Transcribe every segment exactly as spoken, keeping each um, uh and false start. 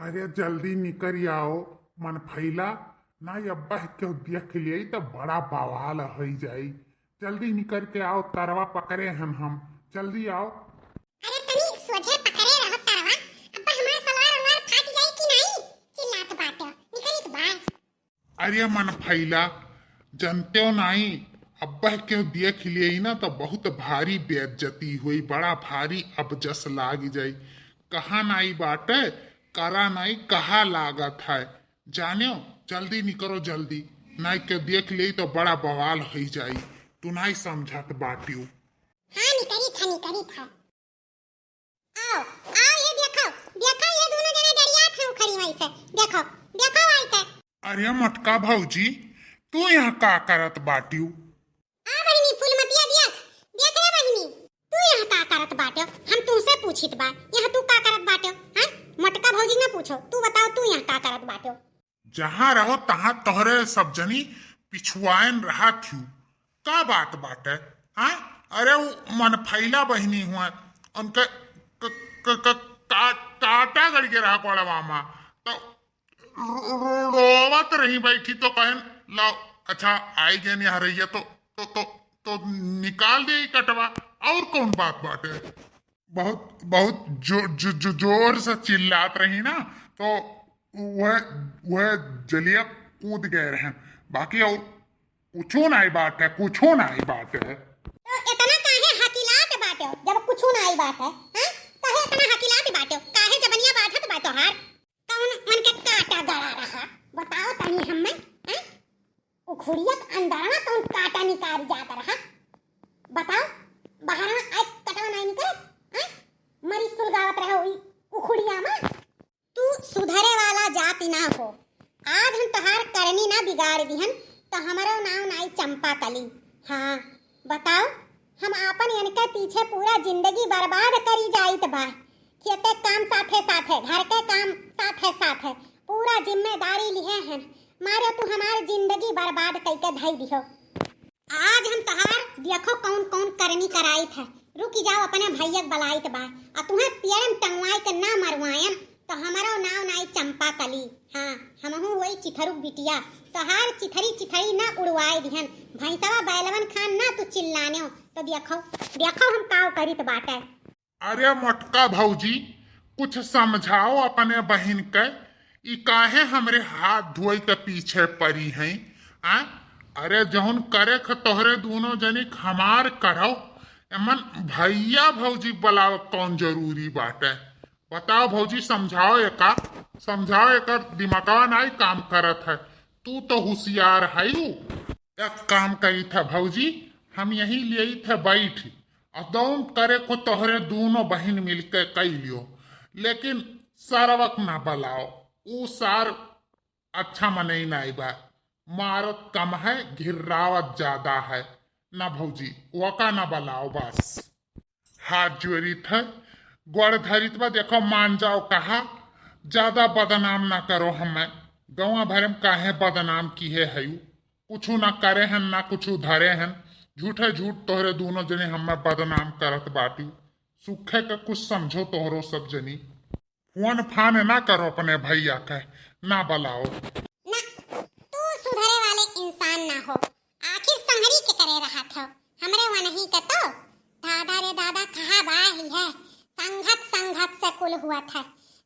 अरे जल्दी निकरि आओ मन फैला, ना अब्बा केहू देख लेई त बड़ा बवाल होइ जाई। जल्दी निकरि के आओ, तरवा पकड़े हन हम, जल्दी आओ। अरे तनी सोझे पकड़े रहो तरवा, अब्बा हमार सलवार उलवार फाट जाई कि नाई? चिल्लात बाटे, निकरी के बाय। अरे मन फैला, जनतेउ नाई, अब्बा केहू देख लेई ना त बहुत भारी बेइज्जती होई, बड़ा भारी अबजस लागि जाई। कहाँ नाई बाटे, करा नाई, कहाँ लागत है, जानेउ, जल्दी निकरो जल्दी, नाई केहू देख लेई त बड़ा बवाल होइ जाई। तू नाई समझत बाटिउ। हाँ, निकरी था, निकरी था। आओ, आओ, ये देखो, देखो, ये दोनों जने डरियात हैं उखड़ी वहीं से। देखो, देखो, आई के। अरे मोटका भौजी, तू यहाँ का करत बाटिउ? आ बहिनी, फूलमतिया देख, देख रे बहिनी, तू यहाँ का करत बाट्यो? हम तुहसे पूछित बा, यहाँ तू का करत बाट्यो? हाँ, मोटका भौजी ना पूछो, तू बताओ, तू यहाँ का करत बाट्यो? जहाँ रहो तहाँ तोहरे सब जनी पिछुआएन रहा थियू। का बात बाटे? हाँ? अरे उ मनफैला बहिनी हुआ, उनके क-, क-, क-, का-, काटा गड़ के रहा कोड़वा मा। तो रो-, रो-, रोवत रही बैठी तो कहन, "लाओ, अच्छा, आई गए निहरैया तो, तो, तो, तो निकाल दे ई कटवा।" और कौन बात बाटे? बहुत, बहुत जो, जो, जो, जोर से चिल्लात रही ना, तो वह, वह जलिया कूद गए रहन। बाकी और कुछो नाई बाटे, कुछो नाई बाटे। तो इतना काहे हकिलात बाटे, जब कुछो नाई बाटे, हैं? काहे इतना हकिलात बाटे? काहे जबनिया बाझत बा तोहार? कौन मन के काटा गड़ा रहा? बताओ तनी हम्मे, हैं? उखुड़िया के अंदरवा कौन काटा निकाल जात रहा? बताओ, बाहरवा आए कटवा नाई निकलत, हैं? मरी सुलगावत रहे ओई उखुड़िया मा। तू सुधरे वाला जाति ना हो। आज हम तोहार करनी ना बिगाड़ दिहन, तो हमरो नाव नाई चंपा कली। हाँ, बताओ, हम आपन इनके पीछे पूरा जिंदगी बर्बाद करी जाइत बा। खेते काम साथे साथे, घर के काम साथे साथे, पूरा जिम्मेदारी लिहे हन। मारे तू हमार जिंदगी बर्बाद कइके धई दिहो। आज हम तोहार देखो कौन कौन करनी कराइत है। रुकि जाओ, अपने भैया के बलाइत बा। आ तुहें पेड़ में टंगवाई के ना मरवायन, तो हमारो नाव नाई चंपा कली। हाँ, हमहू होई चिथरुक बिटिया। तोहार चिथरी चिथरी ना उड़वाए दिहन। भैंसवा बैलवन खान ना तू चिल्लानेओ। तो देखो, देखो हम काव करित बाटे। अरे मोटका भौजी, कुछ समझाओ अपने बहिन के, ई काहे हमरे हाथ धोए के पीछे परी हैं? आ? अरे जौन करे ख तोहरे दोनों जनी ख हमार करो, एमन भैया भौजी बुलावे कौन जरूरी बाटे? बताओ भौजी, समझाओ एका, समझाओ, एकर दिमागवा नाई काम करत है। तू तो होशियार है। एक काम करी था भौजी, हम यहीं ले थे बैठ, और दौन करे को तोहरे दोनों बहिन मिलके कई लियो, लेकिन सरवक ना बलाओ। ऊ सार अच्छा मनई नाई बा, मारत कम है, घिर्रावत ज्यादा है। ना भौजी, वका ना बलाओ बस। हाथ जोड़ित है, गोड़ धरित बा, देखो मान जाओ कहा, ज्यादा बदनाम ना करो हमें। गौवा भरे में काहे बदनाम किहे हयू? कुछु ना करे हन, ना कुछु धरे हन। झूठे झूठ तोहरे दोनों जने हमें बदनाम करत बाटू। सुखे के कुछ समझो तोहरो सब जनी। फोन फान ना करो अपने भैया के, ना बलाओ। ना, तू सुधरे वाले इंसान ना हो। आखिर संहरी के करे रहत हो, हमरे वनही के तो। दादा रे दादा, कहा बा ही है, संघत संघत से कुल हुआ था।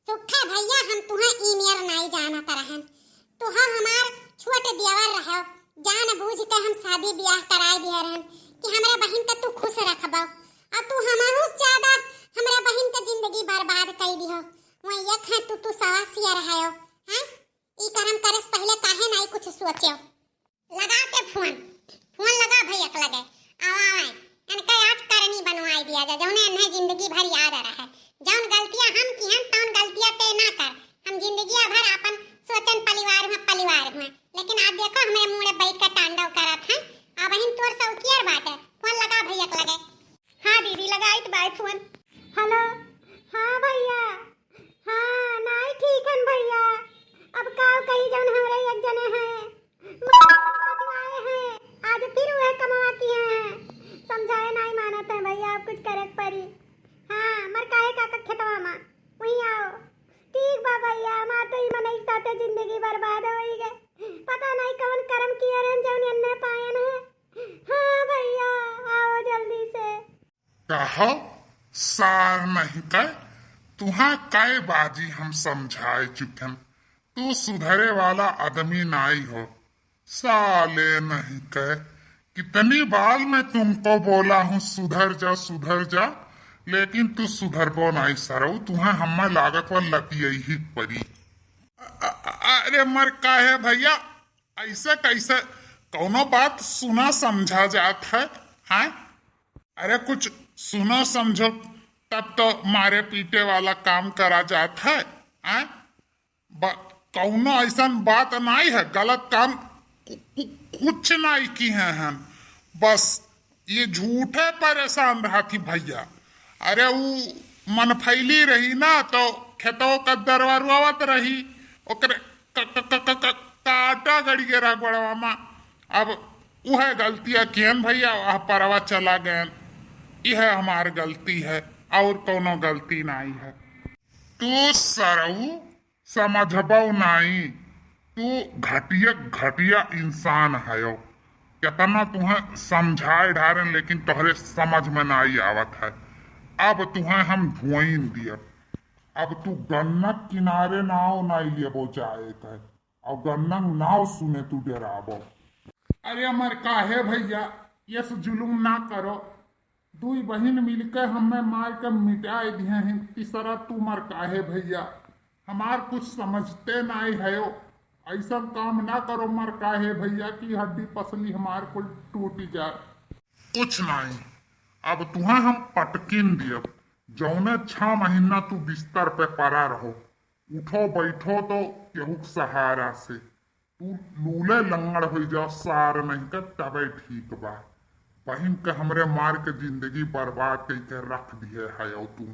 सुखे भैया, हम तुहें ई मेर नाई जानत रहन। तुहा हमार छोट देवर रहो, जान बूझ के हम शादी ब्याह कराए दिए रहन कि हमरे बहिन के तू खुश रखबो, और तू हमहू से ज्यादा हमरे बहिन के जिंदगी बर्बाद कई दिहो। वही एक है तू, तू सवासिया रहो, हैं? ई करम करे से पहले काहे नाई कुछ सोचेओ? लगा के फोन, फोन लगा भैया के लगे। आवा, आवा, इनका आज करनी बनवाई दिया जा, जौने इन्हें जिंदगी भर याद रहे। जौन गलतियां हम किहन, तौन गलतियां ते ना कर। हम जिंदगिया भर आपन सोचन परिवार में, परिवार में। लेकिन आज देखो, हमरे मुड़े बैठ के तांडव करत हैं। अब हिन तोर सौकियर बाटे। फोन लगा भैया के लगे। हाँ दीदी, लगाइत बाय फोन। हेलो, हाँ भैया, हाँ, नाई ठीक हन भैया। अब काव कही जौन हमरे एक जने हैं, बचवाए हैं, आज फिर वह कमवा किहे हैं। समझाए नाई मानत हैं भैया, अब कुछ करे के परी। हाँ, मर काहे काका खेतवा मा, वहीं आओ। ठीक जिंदगी बर्बाद होई गए। पता नहीं कौन कर्म किए रहन जौन एन्ने पायन है। हाँ भैया, आओ जल्दी से। कहो, सार नहीं कह, तुहा कै बाजी हम समझाए चुकन, तू सुधरे वाला आदमी नाई हो। साले नहीं कह, कितनी बार मैं तुमको बोला हूँ सुधर जा, सुधर जा, लेकिन तू सुधरबो नाई सरऊ, तुहा हम्मा लागत वा लतियही परी। अ-, अ-, अरे मर काहे भैया, ऐसे कैसे कौनो बात सुना समझा जात है, हैं? अरे कुछ सुनो समझो तब तो मारे पीटे वाला काम करा जात है, हैं? ब-, कौनो ऐसन बात नाई है, गलत काम कु-, कु-, कुछ नाई की हैं हम, बस ये झूठे परेशान रहती भैया। अरे ऊ मनफैली रही ना तो खेतों का दरवा रुआवत रही, ओकरे क-, क-, क-, क-, क-, काटा गड़िए रह गोड़वा मा। अब उहे गलतिया कियन भैया, वह परवा चला गयन, यह हमार गलती है और कौनो गलती नाई है। तू सरऊ समझबो नाई, तू घटिया घटिया इंसान हयो। केतना तुहे समझाए ढारेन लेकिन तोहरे समझ में नाई आवत है। अब तुहे हम धुआइन दियब। अब तू गन्ना किनारे नाव नाई लेबो जाए के, और गन्ना नाव सुने तू डेराबो। अरे अमर काहे भैया, यस जुलुम ना करो। दुई बहिन मिलके हमें मार के मिटाए दिए हैं, तीसरा तू मर काहे भैया, हमार कुछ समझते नाई हयो। ऐसा काम ना करो मर काहे भैया कि हड्डी पसली हमार कुल टूट जाए। कुछ नाई, अब तुहा हम पटकिन दियब। जौने छह महीना तू बिस्तर पे पड़ा रहो, उठो बैठो तो केहू के सहारा से। तू लूले लंगड़ होइ जाओ सार नहीं के तबे ठीक बा। बहिन के हमरे मार के जिंदगी बर्बाद कई के रख दिए है तू।